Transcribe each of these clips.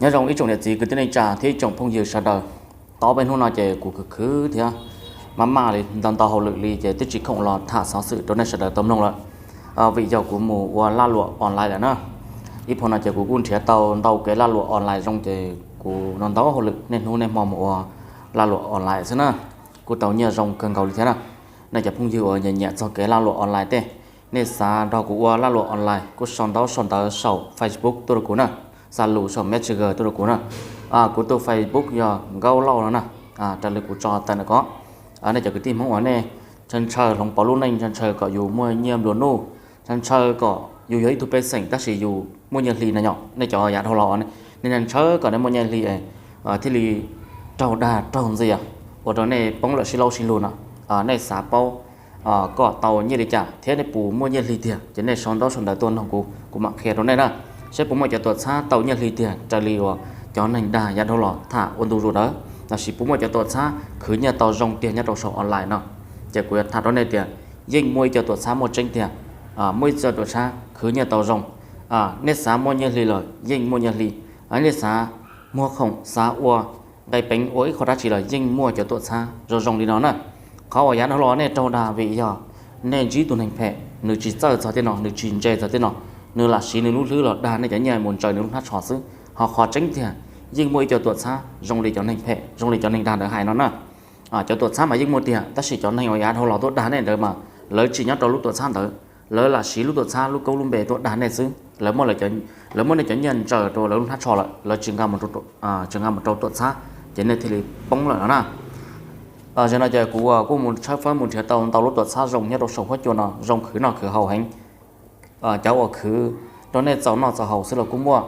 Nyob zoo ib tsoom niam txiv kwv tij neej tsa thiab ib tsoom phooj ywg sawv daws. Tau ob peb hnub no ces kuv khwv khwv thiab maj maj li ntau ntau hauj lwm li ces twb tsis khoom los tham xov xwm rau nej sawv daws tau mloog lawm. Vim yog kuv mus ua laj luam online lawm na. Ib pho no ces kuv kuj nrhiav tau ntau kev laj luam online zoo ces kuv ntau ntau hauj lwm niaj hnub niaj hmo mus ua laj luam online xwb na. Kuj tau nyiaj zoo kawg nkaus li thiab na. Nej cov phooj ywg uas nyiam nyiam txog kev laj luam online tej, nej xav nrog kuv ua laj luam online kuj sau ntaub sau ntawv saum Facebook tuaj rau kuv na, xa lus saum Messenger tuaj rau kuv na. Kuv tus Facebook yog Nkauj Lauj no na, raws li kuv tso tawm ntawm ko. Nej cov kwv tij Hmoob uas nej ntshaw ntshaw hloov pauv lub neej, ntshaw ntshaw kom yus muaj nyiaj nplua nuj, ntshaw ntshaw kom yus yog ib tug pej xeem tab sis yus muaj nyiaj hli no yom, nej cov yav dhau los nej ntshaw ntshaw kom nej muaj nyiaj hli thiaj li raug dag raug ntxias, ua rau nej poob lawm sib laub sib lug no. Nej xav paub kom tau nyiaj li cas thiab nej puas muaj nyiaj hli tiag ces nej sau ntaub sau ntawv tuaj nug kuv, kuv mam qhia rau nej na. Seb puas muaj cov tuam txhab tau nyiaj hli tiag raws li uas cov neeg dag yav dhau los tham ua ntu zus ntawd, lossis puas muaj cov tuam txhab khwv nyiaj tau zoo tiag nyob rau saum online no. Ces kuv yuav tham rau nej tias yeej muaj ib co tuam txhab muaj tseeb tiag, muaj ib co tuam txhab khwv nyiaj tau zoo. Nej xav muaj nyiaj hli los yeej muaj nyiaj hli, nej xav muag khoom xav ua nqe peev ua ib qho dab tsi los yeej muaj cov tuam txhab zoo zoo li no na. Qhov uas yav dhau los nej raug dag vim yog nej ntsib tus neeg phem, nws tsis txawj txog tej no, nws tsis ntse txog tej no, nws lam siv nws lub hlwb los dag nej cov nyiaj mus ntsaws nws lub hnab tsho xwb. Ho qhov tseeb tiag yeej muaj ib co tuam txhab zoo li cov neeg phem zoo li cov neeg dag ntawd hais no na. Cov tuam txhab mas yeej muaj tiag tab sis cov neeg uas yav dhau los tuaj dag nej ntawd mas lawv tsis nyob rau lub tuam txhab ntawd, lawv lam siv lub tuam txhab lub koob lub npe tuaj dag nej xwb. Lawv muab nej cov nyiaj ntsaws rau lawv lub hnab tsho lawm, lawv tsis nqa mus rau tuam txhab ces nej thiaj li poob lawm no na. Zaum no ces kuv kuj mus tshawb fawb mus nrhiav tau ntau lub tuam txhab zoo nyob rau saum huab cua no zoo khwv noj khwv haus heev. Cov uas khwv rau nej txaus noj txaus haus xwb los kuj muaj,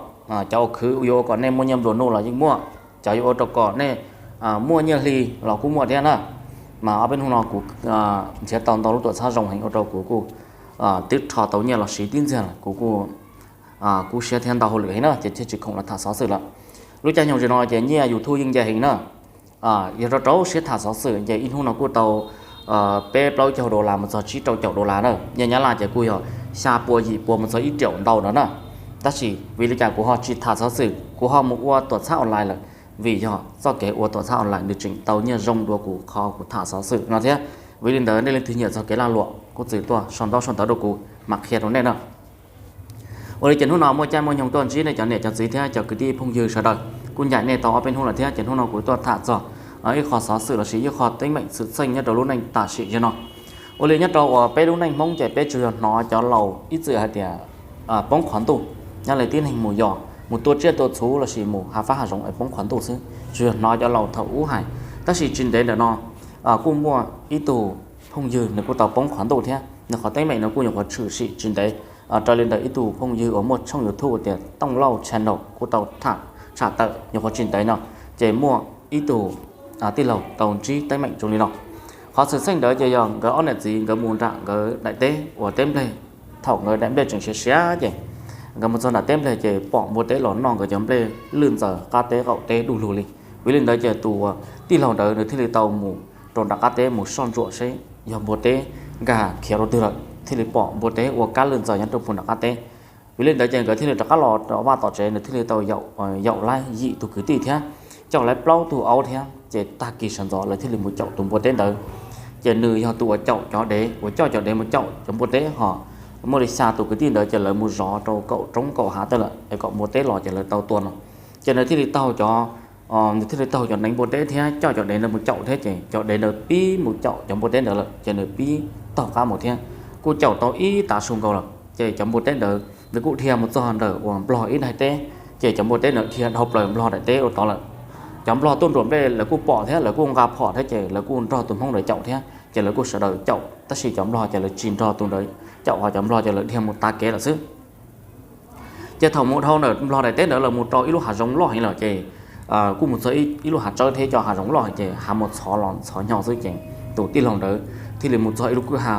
cov uas khwv yuav ua kom nej muaj nyiaj nplua nuj los yeej muaj, cov yuav ua rau kom nej muaj nyiaj hli los kuj muaj thiab na. Mas ob peb hnub no kuv nrhiav tau ntau lub tuam txhab zoo heev ua rau kuv kuj twb rho tau nyiaj los siv tib ntxiag lawm, kuv kuj kub siab thiab ntau hauj lwm heev na ces thiaj tsis khoom los tham xov xwm lawm. Lub caij nyoog zaum no ces nyiaj YouTube yeej nce heev na. Yog rau rau siab tham xov xwm ces ib hnub no kuj tau peb plaub caug dollar mus txog tsib rau caum dollar na. Nyiaj Nyab Laj ces kuj yog xya pua yim pua mus txog ib riaum ntau no na. Tab sis vim li cas kuv ho tsis tham xov xwm, kuv ho mus ua tuam txhab online lawm? Vim yog txoj kev ua tuam txhab online nws tseem tau nyiaj zoo dua kuv qhov kuv tham xov xwm no thiab. Vim li ntawd nej leej twg nyiam txog kev lag luam kuj txwm tuaj sau ntaub sau ntawv rau kuv mam qhia rau nej na. Ua li ces hnub no muaj caij muaj nyoog tuaj ntsib nej cov niam cov txiv thiab cov kwv tij phooj ywg sawv daws, kuj ncaim nej tau ob peb hnub lawm thiab ces hnub no kuv tuaj tham txog ib qho xov xwm lossis ib qho teeb meem xwm txheej nyob rau lub neej tam sim no. Ua li nyob rau uas peb lub neej Hmoob ces peb tsuas yog hnov cov laus ib txwm hais tias poob qhov ntuj, nyob li tib neeg mus yos mus tua tsiaj tua txhu lossis mus hav fab hav zoov es poob qhov ntuj xwb, tsuas yog hnov cov laus thaum ub hais. Tab sis tsis ntev ntawm no kuj muaj ib tug phooj ywg nws kuj tau poob qhov ntuj thiab nws qhov teeb meem no kuj nyuam qhuav tshwm sim tsis ntev. Raws li ntawm ib tug phooj ywg uas muaj tshooj YouTube tias Tooj Lauj Channel kuj tau tham tshaj tawm nyuam qhuav tsis ntev no, ces muaj ib tug tij laug tau ntsib teeb meem zoo li no. Qhov xwm txheej ntawd ces yog nkawd ob niam txiv nkawd mus nram nkawd daim teb uas teb nplej. Thaum nkawd daim nplej tseem siav siav ces nkawd mus txog nram teb nplej ces pom npua teb los noj nkawd cov nplej lwj ntxaws qab teb qaum teb du lug li. Vim li ntawd ces tus tij laug ntawd nws thiaj li tau mus rau nram qab teb mus soj ntsuam seb yog npua teb nkag khiav rau twg lawm, thiaj li pom npua teb ua kab lwj ntxaws nyob rau puag nram qab teb. Vim li ntawd ces nkawd thiaj li rov qab los rau vaj tom tsev, nws thiaj li tau yaum laib yim tus kwv tij thiab coj laib plaub tug aub thiab ces tag kis sawv ntxov lawv thiaj li mus caum tus npua teb ntawd. Ces nws yog tus uas caum cov dev, uas coj cov dev mus caum cov npua teb, ho muaj li xya tus kwv tij ntawd ces lawv mus zov rau kaum roob kaum hav tej lawm es kom npua teb los ces lawv tau tua no. Ces nws thiaj li taug cov nws thiaj li taug cov neev npua teb thiab coj cov dev ntawd mus caum thiab ces cov dev ntawd pib mus caum cov npua teb ntawd lawm ces nws pib taug qab mus thiab. Kuj caum tau ib tav su nkaus lawm ces cov npua teb ntawd nws kuj dhia mus txog ntawm uas nplog ib daim teb, ces cov npua teb ntawd dhia dhau plaws nplog daim teb ua tod lawm. Cov nplog tuaj nruam nplej lawv kuj pom thiab lawv kuj nqa phom thiab ces lawv kuj nrog tus hmoob ntawd caum thiab ces lawv kuj sawv daws caum, tab sis cov nplog ces lawv tsis nrog tus ntawd caum, ho cov nplog ces lawv dhia mus tav kev lawm xwb. Ces thaum mus dhau ntawm nplog daim teb ntawd lawm mus rau ib lub hav zoov loj heev lawm ces kuj mus txog ib lub hav tsawb thiab cov hav zoov loj heev ces hav mus txhov los txhov nyo xwb ces tus tij laug ntawd thiaj li mus txog ib lub kwj ha,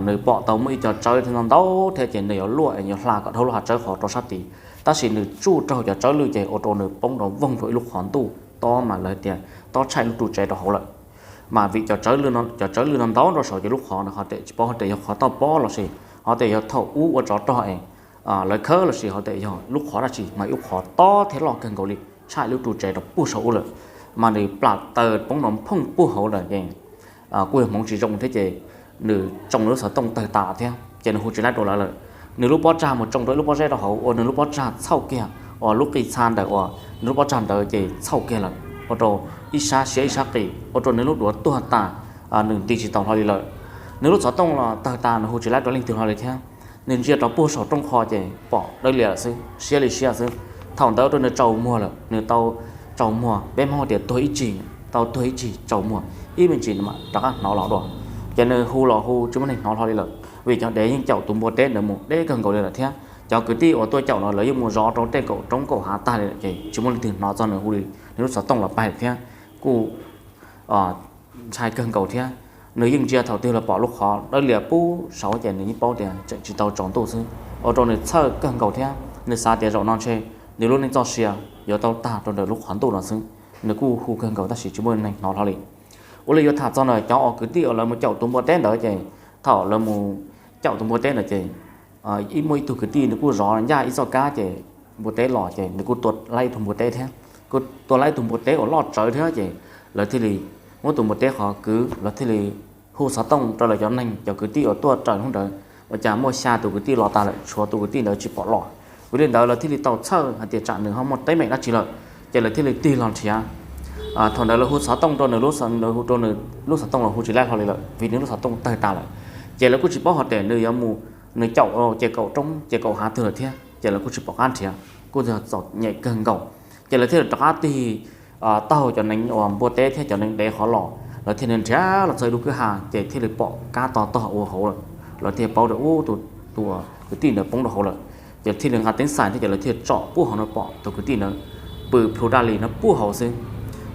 nws pom tau muaj ib co tsawb thiab ntau ntau thiab ces nws yuav luaj yuav hla kom dhau lub hav tsawb qhov rau sab tid, tab sis nws tsuj raug cov tsawb lwj ces ua rau nws poob rau voog rau ib lub qhov ntuj tob mas lawv tias tob tshaj ib lub ru tsev rau hauv lawm. Mas vim cov tsawb lwj no ntau rau saum ces lub qhov ntawd ho tias tsis paub ho tias yog qhov toj pob lossis ho tias yog thaum ub ua tsov rog es lawv khawb los sis hais tias yog lub qhov dab tsi mas ib lub qhov tob thiab loj kawg nkaus li, tshaj lub ru tsev rau puag saum ub lawm, mas nws plam taws poob no phooj puag hauv lawm ces kuj yog hmoov tsis zoo thiab ces nws tsoo nws lub xov tooj tawg tas thiab ces nws hu tsis laib rau lawv lawm. Nws lub pob tsag mus tsoo rau ib lub pob zeb rau hauv uas nws lub pob tsag txhauj kiag, uas lub qis txha ntawm uas nws lub pob tsag ntawd ces txhauj kiag lawm, ua rau ib sab siab ib sab qis, ua rau nws lub duav tuag tas, nws nti tsis tau hlo li lawm. Nws lub xov tooj los tawg tas, nws hu tsis laib rau leej twg hlo li thiab. Nws ntsia rau puag saum rooj qho ces pom dawb lias lawm xwb, siab li siab xwb. Thaum ntawd rau nws tsaus muag lawm, nws tau tsaus muag, peb Hmoob tias tuag ib tsig, tau tuag ib tsig tsaus muag ib me ntsis rov qab hnov los dua. Ces nws hu los hu tsis muaj neeg hnov hlo li lawm, vim cov dev yeej caum tus npua teb ntawd mus deb kawg nkaus li lawm thiab cov kwv tij uas tuaj caum no lawv yeej mus zov rau tej kaum roob kaum hav tag li lawm ces tsis muaj leej twg hnov txog nws hu li. Nws lub xov tooj los pais thiab, kuj ntshai kawg nkaus thiab. Nws yeej ntsia thaum twg los pom lub qhov dawb lias puag saud ces nws yeej paub tias tseem tsis tau tsaus ntuj xwb, ua rau nws txhawj kawg nkaus thiab nws xav tias zaum no ntshe nws lub neej txoj sia yuav tau tag rau ntawm lub qhov ntuj no xwb. Nws kuj hu kawg nkaus tab sis tsis muaj neeg hnov hlo li. Ua li yuav tham txog ntawm cov uas kwv tij uas lawv mus caum tus npua teb ntawd ces thaum lawv mus caum tus npua teb ntawd ces ib muaj ib tug kwv tij nws kuj zov ncaj ib txoj kab ces npua teb los ces nws kuj tua laib ib tug npua teb thiab. Kuj tua laib ib tug npua teb uas loj tsawv thiab ces lawv thiaj li muab tus npua teb qhov kwv, lawv thiaj li hu xov tooj rau lawv cov neeg, cov kwv tij uas tuaj raws hnub ntawd, ua cas muaj xya tus kwv tij los tas lawm, tshuav tus kwv tij ntawd tsis pom los. Vim li ntawd lawv thiaj li tau txhawj hais tias tsam nws ho muaj teeb meem dab tsi lawm, ces lawv thiaj li tig los nrhiav. Thaum ntawd lawv hu xov tooj rau nws, lawv hu rau nws lub xov tooj los hu tsis laib hlo li lawm vim nws lub xov tooj tawg tas lawm. Ces lawv kuj tsis paub hais tias nws yuav mus, nws caum ces kaum roob ces kaum hav twg lawm thiab ces lawv kuj tsis pom qab nrhiav, kuj yog txom nyem kawg nkaus. Ces lawv thiaj li rov qab tig taug cov neev uas npua teb thiab cov neev dev qhov los, lawv thiaj li nrhiav los txog ib lub kwj ha ces thiaj li pom kab to tog ua hauv lawm. Lawv thiaj paub tias ub, tus, tus kwv tij ntawd poob rau hauv lawm. Ces thiaj li nqa teeb xais thiab ces lawv thiaj tsom puag hauv no pom tus kwv tij ntawd pw plhu daj li no puag hauv xwb.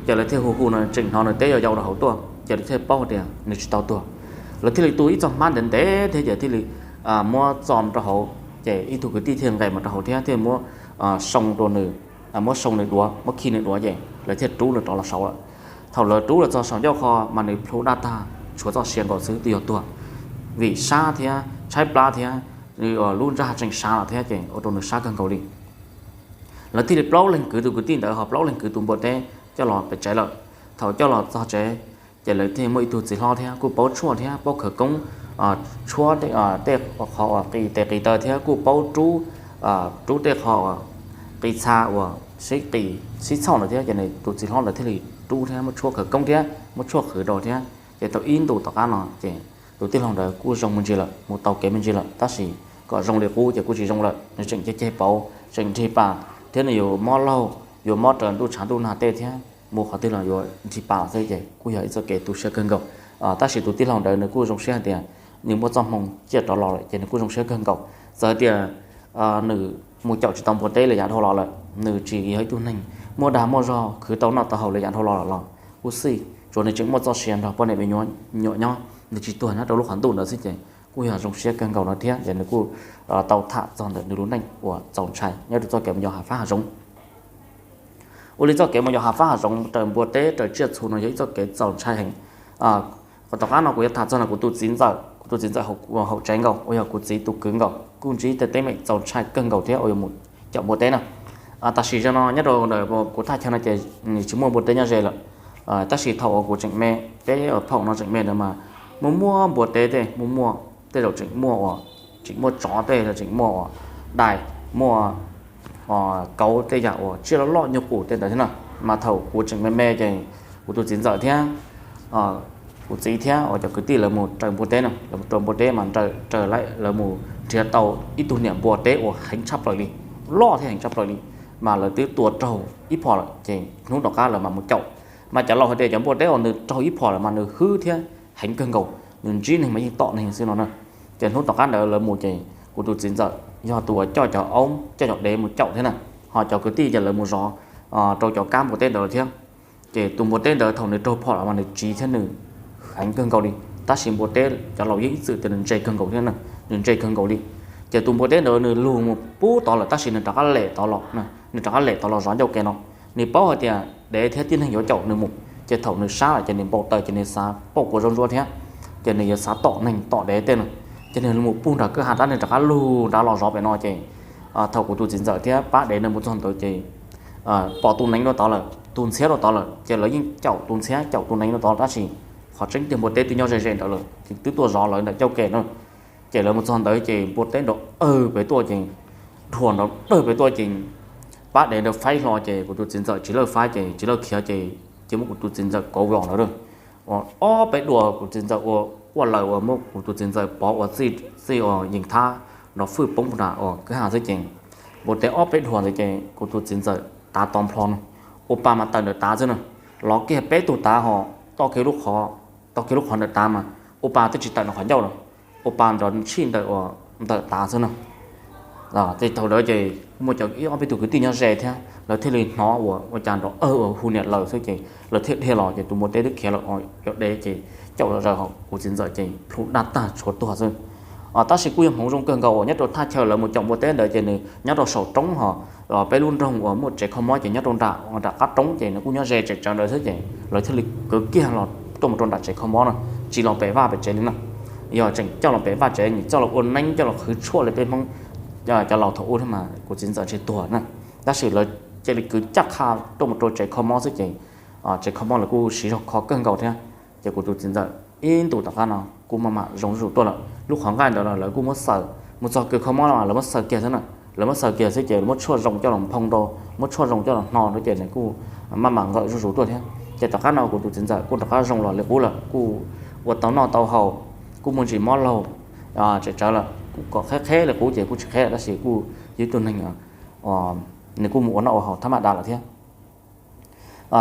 Ces lawv thiaj hu hu no tseem hnov nws teb yau yau rau hauv tuaj ces lawv thiaj paub tias nws tsis tau tuag. Lawv thiaj li tu ib txoj hmab ntev ntev thiab ces thiaj li muab txo rau hauv, ces ib tug kwv tij thiaj nqes mus rau hauv thiab thiaj muab soo rau nws, muab soo nws duav, muab khi nws duav ces lawv thiaj rub nws rov los saud lawm. Thaum lawv rub los txog saum ncauj qho mas nws plhu daj tag tshuav txoj sia nkaus xwb twb yuav tuag, vim sab thiab tshaib plab thiab lub ntsag tseem sab lawm thiab ces ua rau nws sab kawg nkaus li. Lawv thiaj li plaub leeg kwv tus kwv tij ntawd ho plaub leeg kwv tus npua teb coj los pem tsev lawm. Thaum coj los txog tsev, ces lawv thiaj muaj ib tug txiv hlob thiab kuj paub tshuaj thiab paub khawv koob, tshuab tej qho uas qis tes qis taw thiab kuj paub rub, rub tej qho uas qis txha uas sib qis sib txhoj ntawd thiab ces nws tus txiv hlob ntawd thiaj li rub thiab muab tshuaj khawv koob thiab muab tshuaj qhwv rau thiab ces tau ib ntus tom qab no ces tus tij laug ntawd kuj zoo me ntsis lawm, mus tau kev me ntsis lawm, tab sis kom zoo li qub ces kuj tsis zoo lawm, nws tseem ceg ceg pauv, tseem nrig pas thiab nws yuav mob laug, yuav mob raws ntuj tshav ntuj nag tej thiab mus qhov twg los yuav nrig pas xwb ces kuj yog ib txoj kev tu siab kawg nkaus. Tab sis tus tij laug ntawd nws kuj zoo siab hais tias nws muaj txoj hmoo ciaj rov los lawm ces nws kuj zoo siab kawg nkaus. Txawm tias nws mus caum tsis tau npua teb li yav dhau los lawm, nws tsis yog ib tug neeg muaj dag muaj zog khwv tau noj tau haus li yav dhau los los kuj xij, tsuas nws tseem muaj txoj sia nrog poj niam me nyuam nyob, nws tsis tuag nyob rau lub qhov ntuj ntawd xwb ces kuj yog zoo siab kawg nkaus no thiab ces nws kuj tau tham txog ntawm nws lub neej uas txaus ntshai nyob rau txoj kev mus yos hav fab hav zoov. Ua li txoj kev mus yos hav fab hav zoov raws npua teb raws tsiaj txhu no yog ib txoj kev txaus ntshai heev. Qhov tom qab no kuv yuav tham txog ntawm kuv tus txiv ntxawm, kuv tus txiv ntxawm haum tsev nkaus uas yog kuv txiv tus kwv nkaus kuj ntsib tej teeb meem txaus ntshai kawg nkaus thiab uas yuav mus caum npua teb na. Tam sim no nyob rau ntawm kuv thaj chaw no ces nws tsis muaj npua teb nyob ze lawm. Tab sis thaum uas kuv tseem me, peb phaum no tseem me ntawd mas muaj muaj npua teb tej, muaj muaj tej zaum tseem muaj uas, tseem muaj tsov tej, tseem muaj uas dais, muaj kauv tej yam uas tsiaj loj loj nyuag qus tej ntawd thiab na. Mas thaum kuv tseem me me ces kuv tus txiv ntxawm thiab kuv txiv thiab uas cov kwv tij lawv mus raws npua teb no, lawv mus raws npua teb mas raws, lawv mus nrhiav tau ib tug niam npua teb uas heev tshaj plaws li, loj thiab heev tshaj plaws li, mas lawv twb tua raug ib phom lawm ces hnub tom qab lawv mam mus caum. Mas cov laus hais tias cov npua teb uas nws raug ib phom lawm mas nws hwb thiab heev kawg nkaus, nws ntsib neeg mas yeej tom neeg xwb no na. Ces hnub tom qab ntawd lawv mus ces kuv tus txiv ntxawm yog tus uas coj cov aub coj cov dev mus caum thiab na, ho cov kwv tij ces lawv mus zov rau cov kab npua teb ntawd lawm thiab. Ces tus npua teb ntawd thaum nws raug phom los mas nws tsiv thiab nws heev kawg nkaus li, tab sis npua teb cov laus yeej ib txwm tias nws ntse kawg nkaus thiab, nws ntse kawg nkaus li. Ces tus npua teb ntawd nws lug mus pub tod lawm tab sis nws rov qab lem tod los, nws rov qab lem tod los zov ncauj ke no. Nws paub hais tias dev thiab tib neeg yuav caum nws mus, ces thaum nws sab lawm ces nws npau taws ces nws xav pauj kua zaub ntsuab thiab, ces nws yuav xav tom neeg tom dev tej no. Ces nws mus pug nram kwj ha tab nws rov qab lug nrad los zov pem no ces Thaum kuv tus txiv ntxawm thiab pab dev ntawd mus txog ntawd ces pom tus neev rau tod lawm, tus ntxhiab rau tod lawm, ces lawv yeej caum tus ntxhiab caum tus neev rau tod, tab sis qhov tseeb tiag npua teb twb nyob ze ze ntawd lawm, twb tuaj zov lawv ntawm cauj ke na. Ces lawv mus txog ntawd ces npua teb nrov awg pem tuaj ces, dhuas nrov dawg pem tuaj ces pab dev ntawd faib hlo ces kuv tus txiv ntxawm tsis lawj faib ces tsis lawj khiav ces, ces muab kuv tus txiv ntxawm kauv los lawm. Ua ob peb dua kuv tus txiv ntxawm ua quaj lawm, ua muab kuv tus txiv ntxawm pov ua txij, txij ua yees thab nrov fwj poob nram ua kwj ha xwb ces, npua teb ob peb dhuas ntawd ces kuv tus txiv ntxawm tav to nplho no, ua pa mas tawm ntawm tav xwb na. Lov kiag peb tug tav ho, toj kiag lub qhov, toj kiag lub qhov ntawm tav mas ua pa twb tsis tawm nws qhov ncauj lawm, ua pa nrov tshij ntawm ua, ntawm tav xwb na. Ces thaum ntawd ces muaj cov ib ob peb tug kwv tij nyob ze thiab lawv thiaj li hnov ua, ua cas nrov awg ua hu niam laws xwb ces lawv thiaj dhia los ces tus npua teb twb khiav lawm, cov dev ces caum zom zaws, ho kuv txiv ntxawm ces plhu daj tag tshuav tuag xwb. Tab sis kuj yog hmoov zoo kawg nkaus uas nyob rau thaj chaw lawv mus caum npua teb ntawd ces nws nyob rau saum roob ho, peb lub nroog uas muaj tsev kho mob ces nyob rau nram, nram qab roob ces nws kuj nyob ze tseem tsawv ntawd xwb ces lawv thiaj li kwv kiag los tuaj mus rau nram tsev kho mob no, tsis los pem vaj pem tsev li na. Yog tseem coj los pem vaj tsev, nws coj los ua neeb coj los qhwv tshuaj li peb Hmoob cov laus thaum ub thiab mas kuv txiv ntxawm ntshe tuag na. Tab sis lawv cia li kwv caj qha tuaj mus rau tsev kho mob xwb ces tsev kho mob lawv kuj siv zog kho kawg nkaus thiab. Ces kuv tus txiv ntxawm ib ntus tom qab no kuj maj mam zoo zuj zus tuaj lawm. Lub qhov nqaij ntawd los lawv kuj muab xaws, mus txog kawg kho mob no mas lawv muab xaws kiag xwb na, lawv muab xaws kiag xwb ces lawv muab tshuaj zoo coj los nphoo rau, muab tshuaj zoo coj los hno rau ces nws kuj maj mam nqawm zuj zus tuaj thiab. Ces tom qab no kuv tus txiv ntxawm kuj rov qab zoo los li qub lawm, kuj ua tau noj tau haus, kuj muaj ntsis mob laug, tseem tsawv lawm, kuj kom qheb qheb li qub ces kuj tsis qheb lawm tab sis kuj yog ib tug neeg nws kuj mus ua noj ua haus thab maj dav lawm thiab.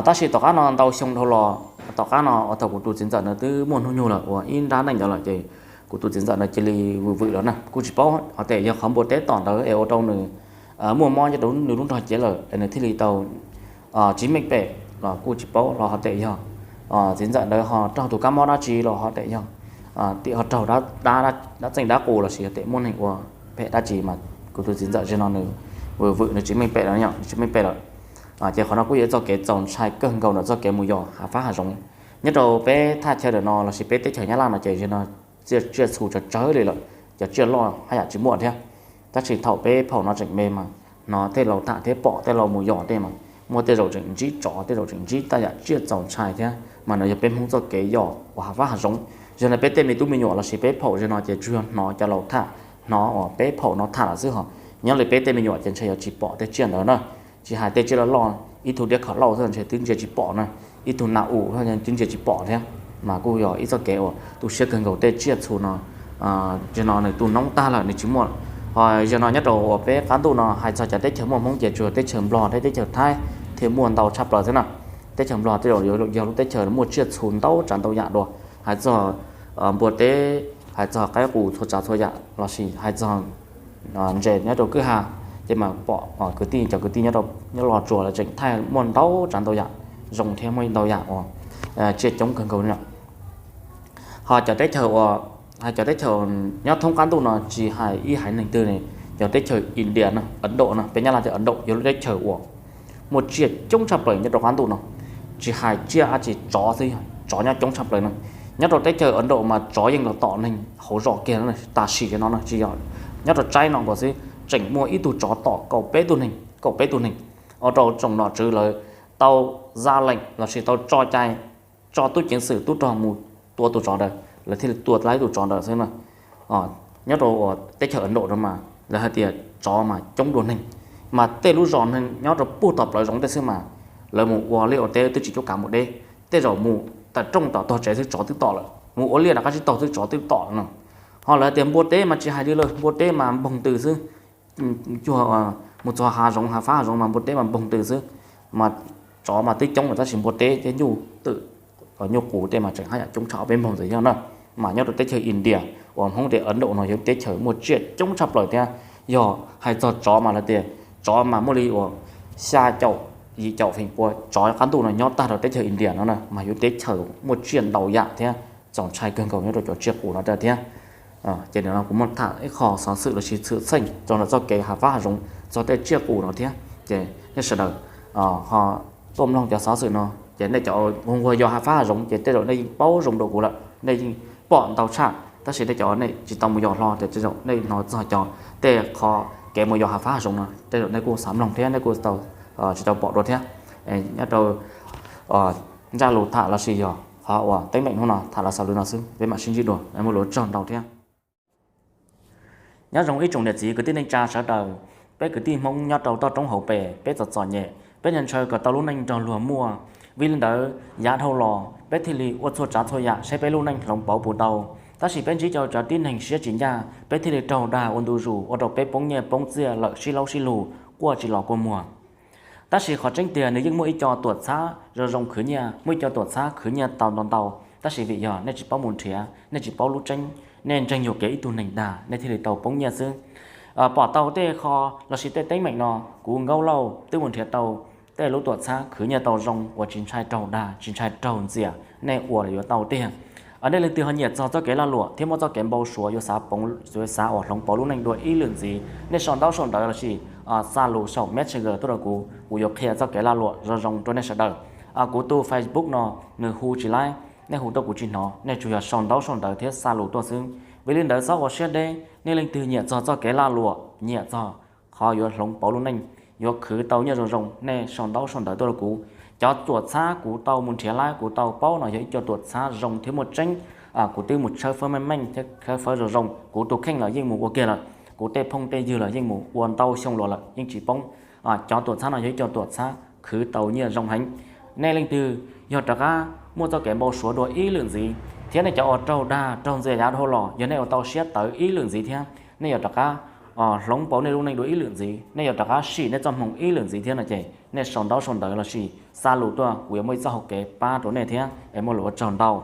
Tab sis tom qab no ntau xyoo dhau los, tom qab no uas thaum kuv tus txiv ntxawm ntawd twb muaj hnub nyoog lawm uas ib nrab neej ntawd lawm ces kuv tus txiv ntxawm ntawd cia li vwm vwm lawm na. Kuj tsis paub hais tias yog qhov npua teb tom ntawd es ua rau nws muaj mob nyob rau nws lub nrog cev lawm es nws thiaj li tau tsis meej pem los kuj tsis paub, los hais tias yog txiv ntxawm ntawd ho raug tus kab mob dab tsi los hais tias yog tim ho raug dab, dab txeej dab qus los sis yog tias muaj neeg ua phem dab tsi mas kuv tus txiv ntxawm zaum no nws vwm vwm nws tsis meej pem lawm, nws tsis meej pem lawm. Ces qhov no kuj yog ib txoj kev txaus ntshai kawg nkaus ntawm txoj kev mus yos hav fab hav zoov. Nyob rau peb thaj chaw ntawm no los sis peb teb chaws Nyab Laj no ces zaum no tsiaj, tsiaj txhu tsawg tsawg li lawm, cov tsiaj loj haj yam tsis muaj thiab. Tab sis thaum peb phaum no tseem me mas hnov tej laus tham thiab pom tej laus mus yos tej mas muaj tej zaum tseem ntsib tsov, tej zaum tseem ntsib tej yam tsiaj txaus ntshai thiab mas no yog peb Hmoob txoj kev yos uas hav fab hav zoov. Zaum no peb tej me tub me nyuam los sis peb phaum zaum no ces tsuas yog hnov cov laus tham, hnov uas peb phaum no tham lawm xwb ho. Nyob li peb tej me nyuam ces ntshe yuav tsis pom tej tsiaj ntawd na. Tsis hais tej tsiaj loj loj, ib tug diab kham lauj xwb ntshe twb ntsia tsis pom na, ib tug nas um twb ntsia tsis pom thiab. Mas kuj yog ib txoj kev uas tu siab kawg nkaus, tej tsiaj txhu no zaum no nws tu noob tag lawm nws tsis muaj. Ho zaum no nyob rau uas peb qab ntuj no hais txog cov teb chaws muaj Hmoob ces tsuas yog teb chaws Nplog thiab teb chaws Thaib thiaj muaj ntau tshaj plaws xwb na. Teb chaws Nplog tej zaum yog lub teb chaws muaj tsiaj txhu ntau tsav ntau yam dua, hais txog npua teb, hais txog qaib qus txhua tsav txhua yam los sis hais txog ntses nyob rau kwj ha, ces mas pom kwv tij, cov kwv tij nyob rau, nyob Los Tsuas lawv tseem thaij muaj ntau tsav ntau yam, zoo thiab muaj ntau yam uas tsiaj coob kawg nkaus li. Ho cov teb chaws uas, hais cov teb chaws nyob thoob qab ntuj no tsis hais ib haiv neeg twg, cov teb chaws India no, Ấn Độ no, peb Nyab Laj tias Ấn Độ yog lub teb chaws uas muaj tsiaj coob tshaj plaws nyob rau qab ntuj no. Tsis hais tsiaj dab tsi, tsov xwb, tsov nyob coob tshaj plaws no. Nyob rau teb chaws Ấn Độ mas tsov yeej los tom neeg hauv zos kiag tam sim no no tsis yog nyob rau China nkaus xwb, tseem muaj ib tug tsov tom kaum peb tug neeg, kaum peb tug neeg. Ua rau tsoom nom tswv lawv tau ra lees los sis tau tso cai, tso tub ceev xwm tub rog mus tua tus tsov ntawd, lawv thiaj li tua tau tus tsov ntawd xwb na. Nyob rau teb chaws Ấn Độ no mas lawv hais tias tsov mas coob dua neeg, mas tej lub zos neeg nyob rau puag tom plawv zoov tej xwb mas lawv mus ua liaj ua teb twb tsis cuab kav mus deb, tej zaum mus tawm rooj tom tog tsev xwb tsov twb tom lawm, mus ua liaj nram qab tsib taug xwb tsov twb tom lawm no. Ho lawv tias npua teb mas tsis hais li lawm, npua teb mas npoog ntws xwb. Cuag mus txog hav zoov, hav fab hav zoov mas npua teb mas npoog ntws xwb, mas tsov mas twb coob lawm tab sis npua teb thiab nyuj twm, nyuj qus tej mas tseem haj yam coob tshaj ob peb npoog ntxiv thiab na. Mas nyob rau teb chaws India uas Hmoob tias Ấn Độ no yog teb chaws muaj tsiaj coob tshaj plaws thiab. Yog hais txog tsov mas lawv tias tsov mas muaj li uas xya caum yim caum feem pua tsov qab ntuj no nyob tag rau teb chaws India no na, mas yog teb chaws muaj tsiaj ntau yam thiab txaus ntshai kawg nkaus nyob rau cov tsiaj qus no thiab. Ces nim no kuv muab tham ib qho xov xwm los sis xwm txheej rau ntawm txoj kev hav fab hav zoov txog tej tsiaj qus no thiab, ces nej sawv daws ho tuaj mloog cov xov xwm no ces nej cov hu nquag yos hav fab hav zoov ces tej zaum nej yeej paub zoo dua kuv lawm, nej yeej pom ntau tshaj, tab sis nej cov nej tsis tau mus yos hlo ces tej zaum nej hnov txog cov, tej qho kev mus yos hav fab hav zoov no tej zaum nej kuj xav mloog thiab nej kuj tau tsis tau pom dua thiab. Nyob rau ntsaj lus tham lossis yog qhov uas teeb meem hnub no tham los xaus li no xwb, peb mam sib ntsib dua, muaj lus tsaug ntau thiab. Nyob zoo ib tsoom niam txiv kwv tij neej tsa sawv daws, peb kwv tij Hmoob nyob rau toj roob hauv pes peb txom txom nyem, peb ntshaw ntshaw kom tau lub neej nrog luag muaj. Vim li ntawd yav dhau los peb thiaj li ua txhua tsav txhua yam saib peb lub neej hloov pauv puas tau. Tab sis peb ntsib cov tib neeg siab tsis ncaj, peb thiaj li raug dag ua ntu zus ua rau peb poob nyiaj poob txiaj lawm sib laub sib lug, quaj tsis los kua muag. Tab sis qhov tseeb tiag nws yeej muaj ib co tuam txhab zoo zoo khwv nyiaj, muaj ib co tuam txhab khwv nyiaj tau ntau ntau, tab sis vim yog nej tsis paub mus nrhiav, nej tsis paub lub tseeb, nej ntseeg yuam kev ib tug neeg dag nej thiaj li tau poob nyiaj xwb. Pom tau tej qho lossis tej teeb meem no, kuv Nkauj Lauj twb mus nrhiav tau tej lub tuam txhab khwv nyiaj tau zoo uas tsis ntshai raug dag tsis ntshai raug ntxias, nej ua yuav tau tiag. Nej leej twg ho nyiam txog txoj kev lag luam thiab muaj txoj kev npau suav yuav xav uas hloov pauv lub neej dua ib lwm ntxiv, nej sau ntaub sau ntawv lossis xa lus saum Messenger tuaj rau kuv, kuv yuav qhia txoj kev lag luam zoo zoo rau nej sawv daws. Kuv tus Facebook no nws hu tsis laib, nej hu tuaj kuv tsis hnov, nej tsuas yog sau ntaub sau ntawv thiab xa lus tuaj xwb. Vim li ntawd txhob ua siab deb, nej leej twg nyiam txog txoj kev lag luam, nyiam txog qhov yuav hloov pauv lub neej, yuav khwv tau nyiaj zoo zoo, nej sau ntaub sau ntawv tuaj rau kuv. Cov tuam txhab kuv tau mus nrhiav laib kuv tau paub no yog ib co tuam txhab zoo thiab muaj tseeb. Kuv twb mus tshawb fawb meej meej thiab tshawb fawb zoo zoo, kuv tus kheej los yeej mus ua kiag lawm, kuv tej phooj tej ywg los yeej mus ua ntau xyoo los lawm yeej tsis poob. Cov tuam txhab no yog ib co tuam txhab khwv tau nyiaj zoo heev. Nej leej twg yog rov qab muaj txoj kev npau suav dua ib lwm ntxiv, thiab nej cov uas raug dag raug ntxias yav dhau los, yog nej ua tau siab tawv ib lwm ntxiv thiab, nej yuav rov qab hloov pauv nej lub neej dua ib lwm ntxiv, nej yuav rov qab sim nej txoj hmoo ib lwm ntxiv thiab no ces nej sau ntaub sau ntawv lossis xa lus tuaj, kuv yuav muaj ib txoj hau kev pab rau nej thiab es muaj lus ua tsaug ntau.